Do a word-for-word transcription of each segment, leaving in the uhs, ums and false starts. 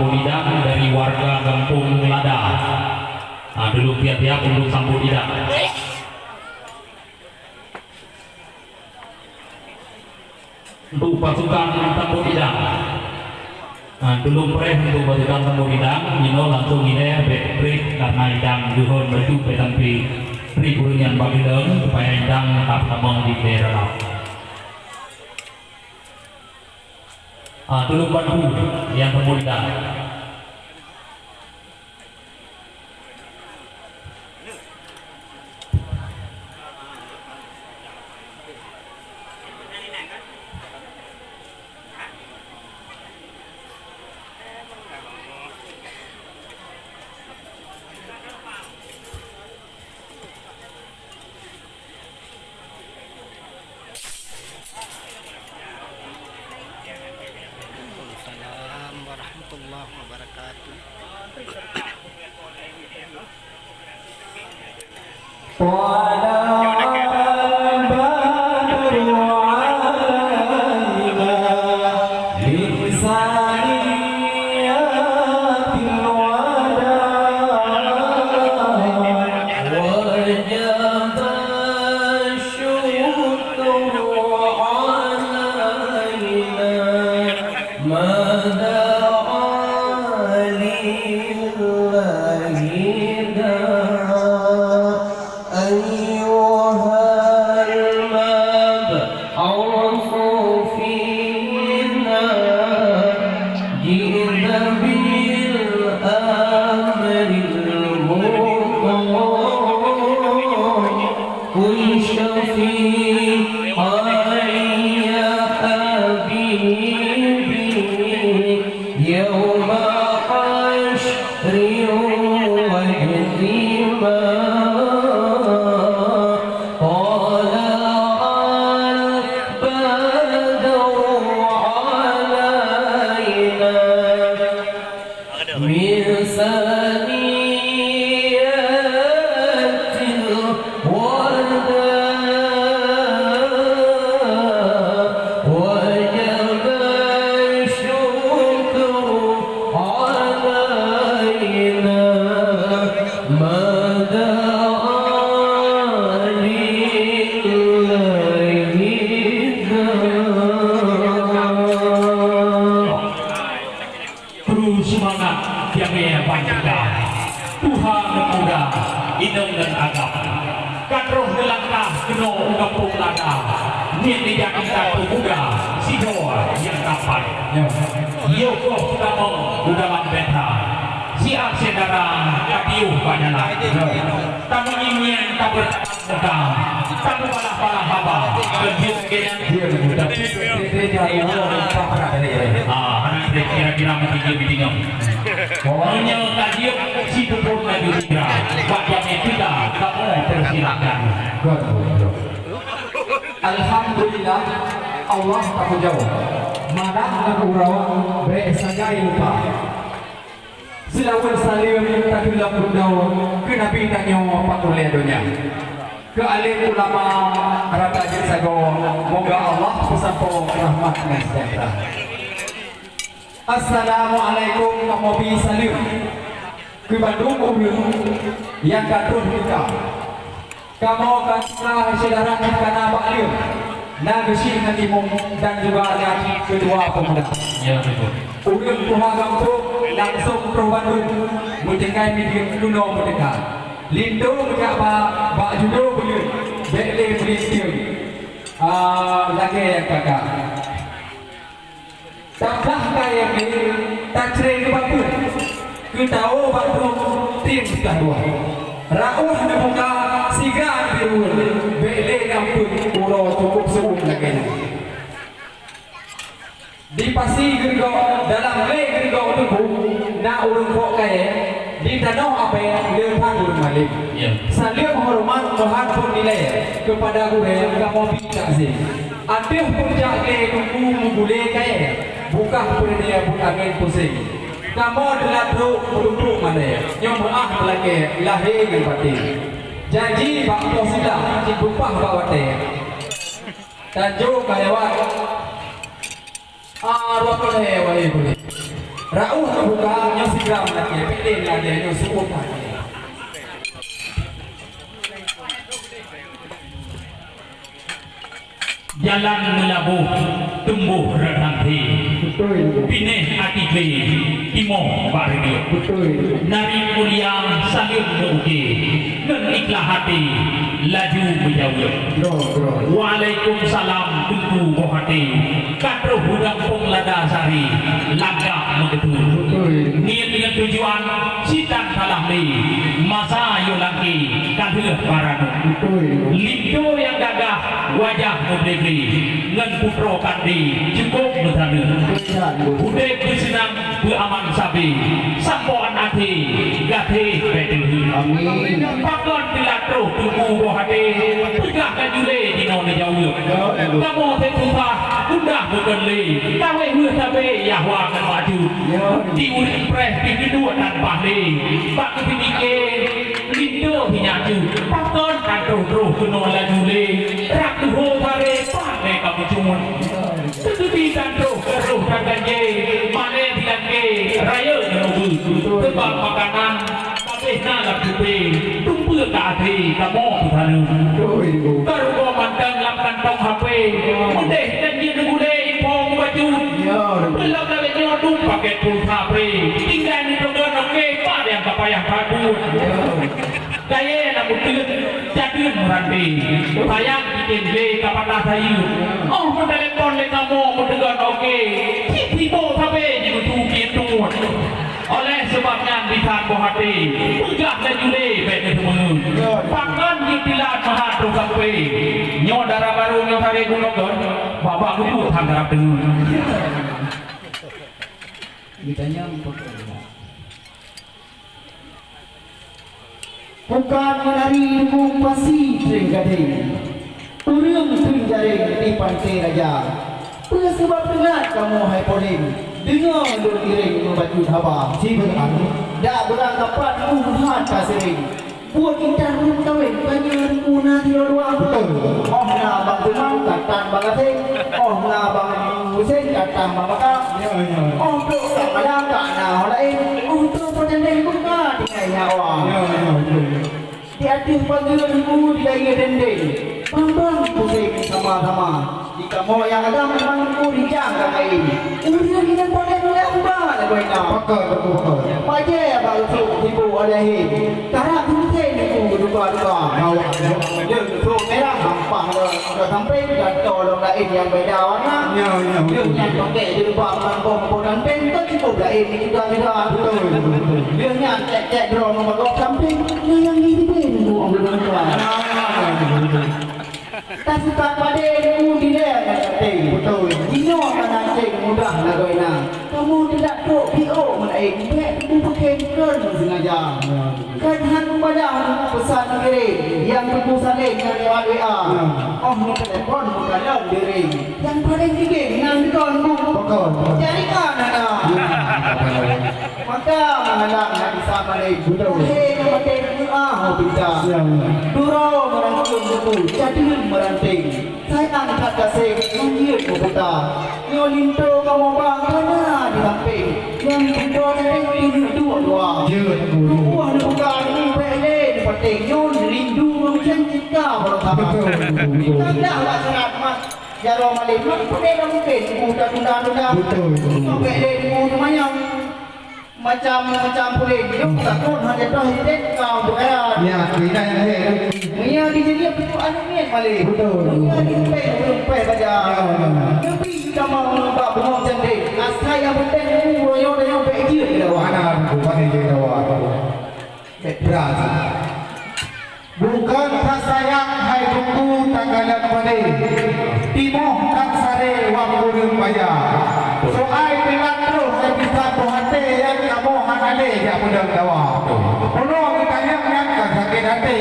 Idang dari warga Gampông Lada. Ah, tulông tiap-tiap untuk sambut idang. Untuk pasukan sambut idang. Ah, tulông preh untuk pasukan sambut idang, jinoe langsung ilèe bèk preh karena idang jihon baju bèk sampai preh ureueng nyang bak ilèe supaya idang tetap tamong di daerah. Ah, tulông bantu nyang sambut idang. Waalaikumsalam warahmatullahi wabarakatuh. طلع البدر علينا من ثنيات الوداع وجب الشكر علينا ما دعا لله داع. أيها المبعوث فينا جئت بالأمر المطاع. كن شفيعا يا حبيبي يوم حشر واجتماع. طلع البدر علينا من ثنيات الوداع وجب الشكر علينا ما دعا لله داع. Kru seumangat jamèe ban teuka. Tuha ngon muda, inong ngon agam. Ka troh neulangkah keunoe u Gampông Lada. Niet nijak gata peumuda sidroe nyang tampan. Yoh goh tamong u dalam benta. Siat syedara ka piôh bak jalan. Tameungieng-ngieng tabeureukat Ka, tamubalah-balah haba, keu jeuet keu nyan. Dia begitu. Tapi, tapi, tapi, dia, dia, dia, dia, dia, dia, dia. Ah, hana kira-kira meuti jeuet meuti nyoe. Meunyoe ka jeuet, si peuphon laju sigra, bak jamèe teuka, kamoe peusilakan. Good, good, good. Alhamdulillah, Allah tapujoe. Madah ngon uroe, bèk sagai lupa. Seulaweuet saleuem tateulak beudoe keu Nabi tanyoe bak ulèe donya. Keu alim ulama rata jeuet sagoe, moga Allah peusampoe rahmat ngon seujahteura. Assalamualaikum, kamoe bi saleuem keu bandum ureueng nyang ka troh teuka. Kamoe ka tuka syedara nyang ka na bak lheueh, na geuchik ngon imum dan juga na keudua peumuda. Ya, betul. Ureueng tuha gampông langsong troh bandum, meuteukai mideuen keunoe meuteuka. Linto meujak ba, bak judo buleuen, bèk lé meulinteung, ah, lagèe nyang ka-ka. Tablah kayèe, tacré keu bapeue, keu tawoe bak droe, tem teuka dua. Rauh neubuka siga biru, bèk lé gampông uroe cukôp seuuem lagèe nyan. Di Pasi Geurigok, dalam glé Geurigok Teungku, na ureueng bôh kayèe, di tanoh abèe le that ureueng malém. Ya. Saleuem horeumat meuhan phôn ilèe keupada gurèe kamoe bi takzim. Ateueh puncak glé Teungku meugulé kayèe, bukah peureudèe buet angèn puseng. Kamoe teulat trok meutumpôk malèe, nyoe meuáh meulakèe lahé ngon batèe. Janji bak poh siblah, cit beupah bak watèe. Tanjong ka lewat. Ah, dua puluh lhèe, wahé gurèe. Raôh teubuka nyoe sigra meulakée, pédé meulakée nyoe su'ueb lagée. Jalan meulaboh tumboh reuranté. Beutôi. Binéh até glé timoh bak reudeuek. Beutôi. Nari mulia saleuem meu-uké. Ngon ikhlaih até laju meujaweueb. Droe, droe. Waalaikumsalam Teungku Boh Até. Ka troh u gampông Lada Sari, langkah meugeutôi. Beutôi. Niet ngon tujuan sitan salah lé. Masa yoh langkée ka lheueh baranoe. Beutôi. Linto nyang gagah, wajah meuble-ble, ngon putroe kandé cukôp meusaneuk. Beutôi. Udeb beuseunang beuaman sabe, sampoe até gaséh bék teuhi. Amin. Pakon teulat troh Teungku Boh Até, peugah laju lé jinoe neujaweueb. Ya Allah. Kamoe sép susah, gundah bukon lé, kawé weueh sabe Yahwa ngon Majuj. Ya Allah. Di ureueng preh pih geuduek tanpa lé, bak geupike linto hi nyak jeuet. Pakon ka troh-troh keunoe laju lé, rab tuho baré pat lé ka meucungon. Teutubi tan troh ka roh that ganjé, malée dilangké rayeuk nyoe beuet. Seubab makanan kabéh na lam cupe, tumpeue ka até kamoe peusaneuk. Ka rugoe mantong lam kantong H P, meudeh dan jeuet gulé info meubacut. Beulom lagée nyoe dum pakét pulsa pré, tinggai neuteugon oke pat nyang ka payah that buet. Kayée na meuteun, jadeun meuranté, sayang cicém glé ka patah sayeuet. Óh meutelepon lé kamoe meuteugon oke, cit siboh sabe jimeusu piet tuet. Oleh seubab nyan bisan boh até, peugah laju lé bék neuteumeung. Pakon jeuet dilat meuhat troh sampé. Nyoe dara barô nyoe saré gunong kon, babah geupeuet han tarab deungon. Geutanyong pakon. Bukan meunari ilmu pasi teuing gadeng, ureueng teuing jareng di Panté Raja. Peue sabab teulat kamoe hai Polém, deungoe lôn iréng meubacut haba. Sibeuna, dak beurangkapat muh that ka seuring. Buet intat lôn kawén, tanyoe Teungku na sidroe dua. Beutôi. Óh na Bang Teumang, ka tan Bang Gaseng. Óh na Bang Husén, ka tan Bang Baka. Ya, ya. Óh trok Kang Malang, ka na ho laén. Óh trok Peucandeng, buka tinggai nyawa. Ya, ya, betul. Di ateueh pageue Teungku di dayeuh dendeng, bang-bang puseng sama-sama. Di kamoe nyang agam memang Teungku rijang ka kain. Ureueng inong pakai nulak uba lagoina. Pakon, Teungku, pakon. Bajée bak usuk sibuk oleh hin. Karab seunsén Teungku duka-duka. Awak, ya. Usuk merah, hampah le. Ka sampéng, gato lom laén nyang beda warna. Ya, ya, betul. Nyan pakai jilbab ngon boh-boh ganteng, ka cukup laén di juga-juga. Betul, betul, betul. Dia nyan cek-cek droe meubagoe sampéng, nyan nyang di sibéh nunggu orang belum keluar. Ah, betul, betul. Ka sukat padé nunggu dilée ngon ganteng. Betul. Jinoe ka na ceng mudah lagoina. Kamoe teulat trok P O meulaén, bék Teungku pakém kon sengaja. Ya, betul. Kan han mubalah peusan kirim, nyang Teungku saleng nyan lewat W A. Ya. Óh neutelepon meukalon deuring. Nyang paleng jigeng nyang dikon bu. Pakon. Jadi kan hana. Ya, pakon. Maka meuhalang hana bisa maleng. Betul. Lahé ngon batén meu'ah ho pinta. Ya, ya. Duroe meurangkum buku, cadeun meuranteng. Sayang that gaseng, manjeuet meuputa. Nyoe linto kamoe ba hana di sampéng. Ngon linto nyan pih duek dua. Jeuet, Guru. Tuboh neubuka, neubék lé neupaténg. Nyoe rindu ngon cita baroe sabar. Betul, Guru. Tanda bak seurat mat jaroe malém, mat peudeh lam mungken. Tuboh tatunda-tunda. Betul, Guru. Neubék lé tuboh teumanyong. Macam-macam puléh, nyoe takot hana toh idéh kau beukara. Ya, tidak, ya, ya. Meunyo di dunia beutôi aneuk miet malée. Betul. Meunyo di rumpéh, rumpéh baja. Ya, ya, ya. Tapi kamoe bak bungong candé, asai nyang penting uroe nyoe dan nyoe bék jeuet keu dawa. Mana aku pandai jadi dawa? Bék berat. Bukon that sayang hai Teungku takalon padé, timoh that saré wang ureueng baya. Soai teulat troh hai bisan boh até nyang kamoe hana lé jak peudong dawa. Peunoh geutanyong nyan ka sakét até,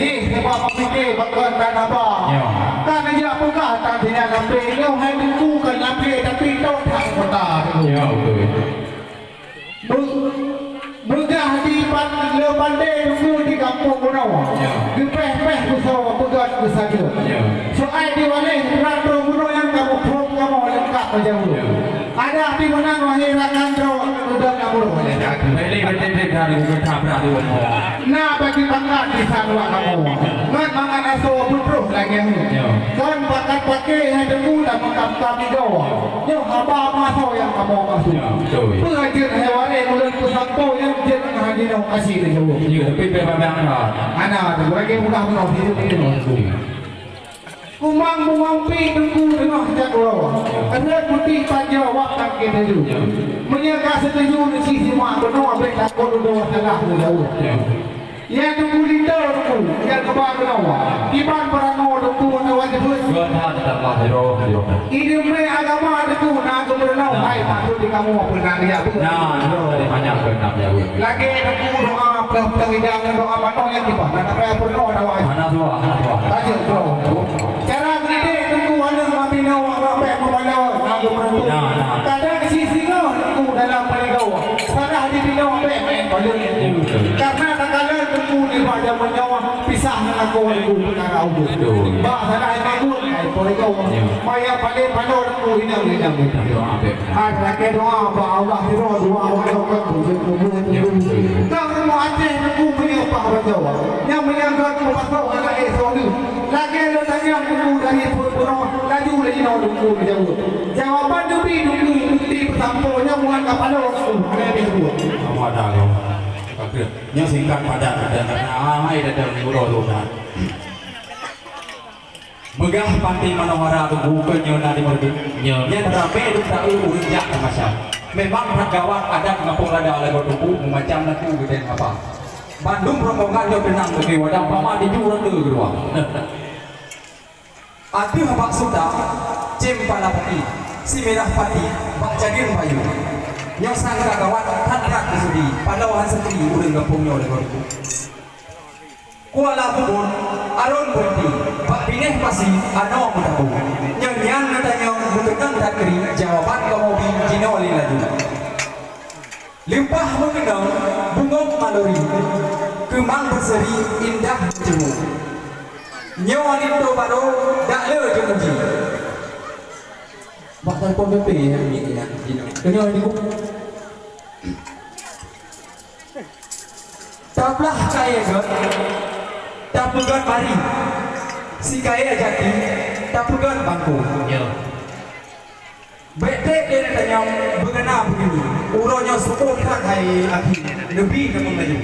jih sabab pike bakon tan haba. Ya. Ka neujak peugah tan sinan lapé, nyoe hai Teungku kon lapé tapi trok that kota. Ya, betul. Be-, beugah di pan-, le pandé Teungku di gampông bunoe. Ya. Geupéh-péh beusoe peugöt geusadeue. Ya. Soai di waléh rot droe bunoe nyang ka muphom kamoe leungkap meujaweueb. Ya. Adak di meunan wahé rakan droe, Bèk lé beuteubiet dari geutabrak di rumoh. Na bagi pangkat di saluwa kamoe. Ngon mangat asoe beutroh lagèe nyoe. Ya. Kon pangkat paké hai Teungku dan meukamkam igoe. Nyoe haba meuasoe nyang kamoe maksud. Ya, betul. Peue jeuet hai waréh ulôn peusampoe nyang jeuet ngon hai jinoe asie teujaweueb. Ya, tapi bèk babah angkat. Hana, lagèe mudah meunoe hidup ini. Kumang bungong pi Teungku teungoh jak uroe. Rhot putéh pajoh wak tangke teuju. Meunyoe ka seutuju neuci simak keunoe bèk takot udoe salah neujaweueb. Ya. Ya Teungku linto Teungku, ya keuba keunoe. Kiban peurangoe Teungku meunoe jeuet. Gata tetap lah jero, jero. Idéh mé agama Teungku na geumeurunoe hai takot di kamoe peue na riyak. Nah, jero dari banyak keu enam jaweueb. Lagèe Teungku doa peureuhidang ngon doa manoe nyang kiban. Na tape peurunoe dawa. Hana tuha, hana tuha. Tajeuet tuha. Cara geudidik Teungku aneuk mabinoe awak bèk meubalot na geumeurumpok. Nah, nah. Kadang si singoh Teungku dalam peuligoe. Salah dibinoe bèk main balot. Ya, betul. Karena takalon Teungku nibak jameun nyoe pisah ngon lakoe Teungku peukara udeueng. Betul. Bah salah imeung hai peuligoe. Ya. Maya paleng paloe Teungku inong-inong. Ya, betul. Hai lakèe doa bak Allah sidroe dua ureueng nyoe kan beujeuet kubu. Ya, betul. Kang rumoh Aceh Teungku meunyoe pah raja. Nyang meunyoe göt meupasoe aneuk éh soe lheueh. Lagèe lôn tanyong Teungku dari peuet bunoe, laju lé inoe Teungku geujaweueb. Jawaban neubi Teungku bukti peusampoe nyoe bukan kapalo Teungku, hana lé buet. Awak dah lom. Nyoe singkat padat, padat, karena amai datang uroe tu dah. Meugah Pantai Manohara tu bukan nyoe na di Meureubeut. Nyoe. Nyan ramé dum taeu ureueng jak keu macam. Memang that gawat adat gampông lada lagèe Teungku meumacam laku geutanyoe haba. Bandum rombongan nyoe teunang bagi wadah pama di ju rante keudua. Ateueh bak suta, cem pala pati, simirah pati, bak cadeung bayu. Nyoe sang ka gawat that brat keusudi, paloe han seutri ureueng gampông nyoe lagèe Teungku. Kuala Bubon, aron beureuti, bak binéh pasi, anoe meutabu. Nyan nyan neutanyong meukeunong that kri, jawaban kamoe bi jinoe lé laju. Leupah meukeunong bungong malori, keumang beuseri indah meuceumu. Nyoe linto barô dak le jeuet uji. Bak telepon P P ya, ya, jinoe. Keunyoe di Tablah kayèe göt, tapeugöt bari. Sikayèe jati, tapeugöt bangku. Ya. Bèk trép lé neutanyong beugana beugini. Uroe nyoe sukoh that hai akhi, neubi neumeung laju.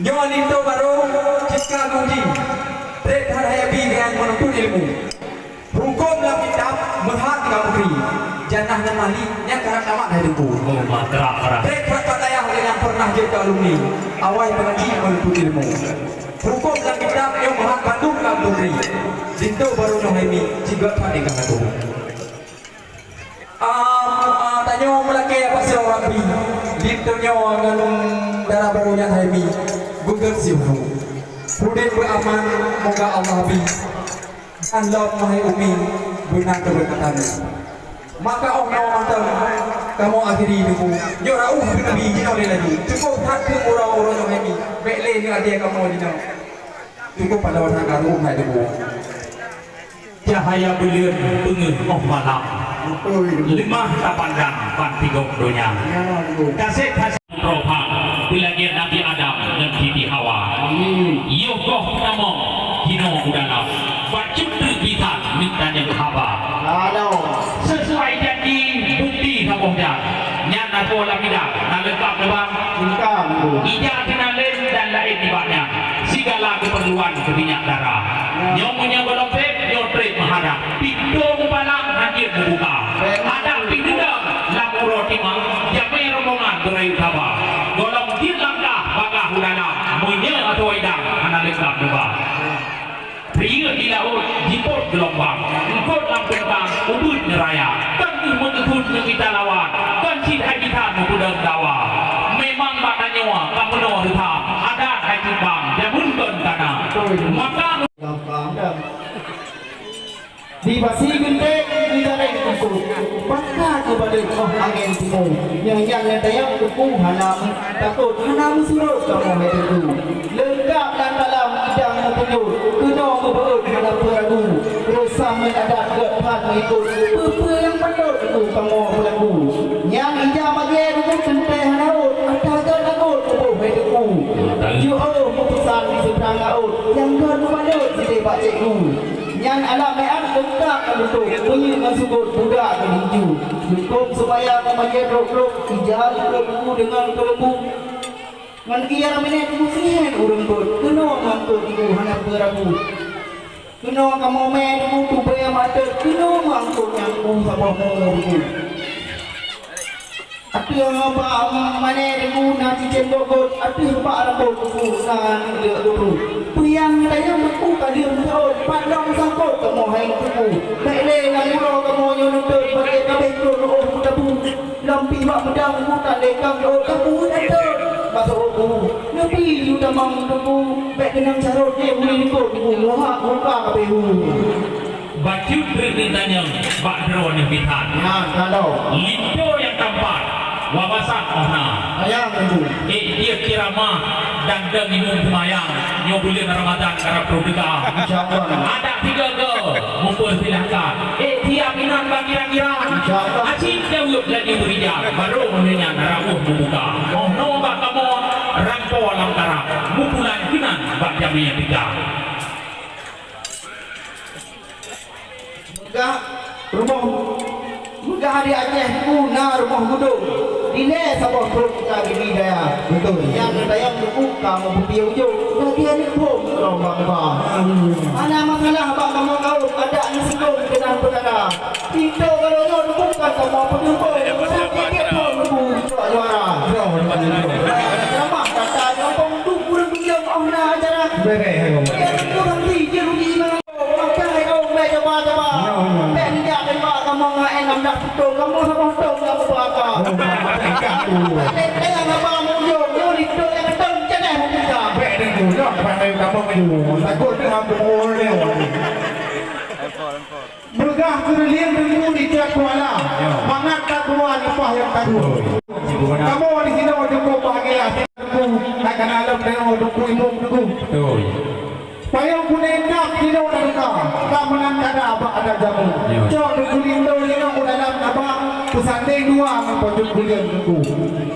Nyoe linto barô cit ka geuji. Trép that hai abi nyang meununtut ilmu. Huköm lam kitab meuhat ka meukri. Janah ngon Malik nyang ka tamat hai Teungku. Oh, mantap, mantap. Trép that pat dayah nyang pernah jeuet keu alumni. Awai meungaji meununtut ilmu. Huköm lam kitab nyoe meuhat bandum ka meukri. Linto barô nyoe hai mi, cigöt that tingkah laku. Ah, ah, tanyoe meulakèe bak sidroe Rabbi, linto nyoe ngon dara barô nyan hai mi, beugöt siuroe. Udép beuaman, moga Allah bi. Dan lom hai umi, beuna keubeukatan. Maka 'oh noe mantong, kamoe akhiri Teungku. Nyoe rauh keu Nabi jinoe lé laju. Cukôp that keu uroe-uroe nyoe hai mi. Bèk lé nyoe adé kamoe jinoe. Cukôp pada watèe ka reuôh hai Teungku. Cahya buleuen peungeuh 'oh malam. Beutôi, Teungku. Leumah tapandang ban tigong donya. Ya, Teungku. Kasét hase droe pham, beulagèe Nabi Adam ngon Siti Hawa. Amin. Yoh goh peutamong jinoe u dalam. Bacut treuk bisan neuk tanyong haba. Lalu. Sisuai janji bukti saboh jan. Nyan asoe lam idang na leungkap neuba. Leungkap, Teungku. Ija teunalén dan laén nibak nyan. Sigala keupeurluan keu minyak dara. Ya. Nyoe meunyoe gohlom sép, nyoe trép meuhadab. Pintoe meupalang hanjeuet meubuka. Baik. Adak pih deungon lam uroe timang, jamé rombongan beurayeuk haba. Gohlom jeuet langkah bagaih u dalam, meunyoe asoe idang hana leungkap neuba. Riyeuk di laôt jipot geulombang, eungkot lam teuntang ubit neuraya. Kon keuh meukeusut neumita lawan, kon cit hai gisa meupeudong dawa. Memang bak tanyoe ka meunoe reuha, adat hai cit bang, jameun kon kana. Maka Gampang dah. Di basi geunteng, di jaréng teungku, baka keubalek 'oh angén timu. Nyan nyang neutanyong teungku hana takot, hana meusurot kamoe hai teungku. Leungkap lam dalam idang meutunjok, keunoe meubeuet hana peue ragu. Reusam ngon adat gét that meuikot, peue-peue nyang patôt teungku kamoe peulaku. Nyang ija magé Pak Cikgu, nyan alam meu'at leungkap ka beutôi, meunyeuk ngon sukot budak ka laju. Leukom seumaya ka majen rot-rot, ija leukom buku deungon keuleumbu. Ngon kia raminet buku sihen ureueng bot, keunoe mangkot ibu hana peue ragu. Keunoe kamoe mé duku tubée matet, keunoe mangkot nyang u saboh mu duku. Ateueh bak mané duku na cicém gogot, ateueh bak rambot duku na neuk guru. Peue nyang tanyong duku ka lheueh meusaôt, pat lom sangkot kamoe hai duku. Bèk lé lam uroe kamoe nyoe neutot, bak lé kabéh trok reuôh meukabu. Lom pih bak meudang buta lé kang rot, kabu neutot. Bak rot bu, neubi yu tamong duku. Bèk keunong carot lé uli likot duku, mohak muka kabéh hu. Bacut treuk neutanyong bak droeneuh bisan. Nyan, na lom. Linto nyang tampat, wawasan oh na. Sayang, Teungku. Ék jeuet ceuramah dan dong imeum seumayang, nyoe buleuen Ramadhan karab troh teuka. Insya Allah. Adak tiga go, meupeursilahkan. Ék siap inan bak kira-kira. Insya Allah. Asyik jaweueb laju beurijang, barô lheueh nyan raweueh meubuka. Oh noe bak kamoe, rampo lam karab, meupulan keunan bak jamé teuka. Meugah rumoh, meugah di Aceh Teungku na rumoh gudong. Dilée saboh trok ka geubi daya. Beutôi. Nyang neutanyong Teungku ka meupeupiôh ujong. Lagèe aneuk phom lom bak muka. Hana masalah bak kamoe kawöm, adak neusiklong keunan peukara. Pintoe ka lonyot Teungku kan kamoe peuteumpông. Sakét phom Teungku cok juara. Jroh, jroh, jroh. Ceramah kata nyoe pom duek ureueng tunyong oh na acara. Beureh, hai, Teungku. Ya, Teungku, nanti je rugi mana. Makai kau, bèk cuba-cuba. Ya, ya. Bèk nijak tembak kamoe ngon enam belas putong. Kamoe saboh tong nyang beubaka. Oh, makai kat tu. Bèk tayang haba meujok, nyoe di tong nyang keutong, janah meupinta. Bèk deungoe, nyoe pandai kamoe maju. Takot teuh hamba lewat. Meugah keureulieng Teungku di tiep kuala. Ya. Mangat ka dua leupah nyang ka dua. Kamoe di sinoe cukup bahagia. Teungku, hai kana lom teurimong Teungku imeum Teungku. Betul. Payong kunèng kap jinoe na teuka, ka meunan kada bak adat jameun. Ya. Cok Teungku Linto jinoe u dalam naba, peusandeng dua ngon pojok guleuen Teungku.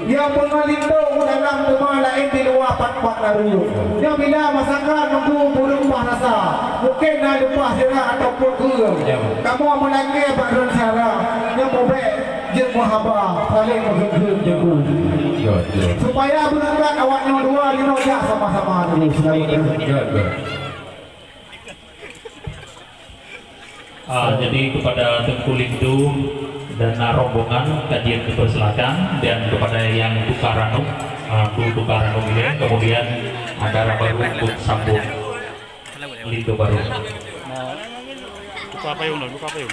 Nyoe peungon linto u dalam teuma laén di luwa pat-pat na ruweueng. Nyoe bila masakan Teungku ureueng bah rasa, mungken na leupah sira ataupun keue. Ya. Kamoe meulakèe bak droen syedara, nyoe mubèk jeuet meuhaba, saléng meuheuet-heuet Teungku. Ya, ya. Supaya beureukat awak nyoe dua jinoe jak sama-sama Teungku. Ya, ya. Ah, jadi kepada Teungku Linto dan rombongan ka jeuet dipersilakan, dan kepada yang tukar ranub, ah, tu tukar ranub ini, kemudian acara baru untuk sambut linto baru. Buka payung dulu, buka payung.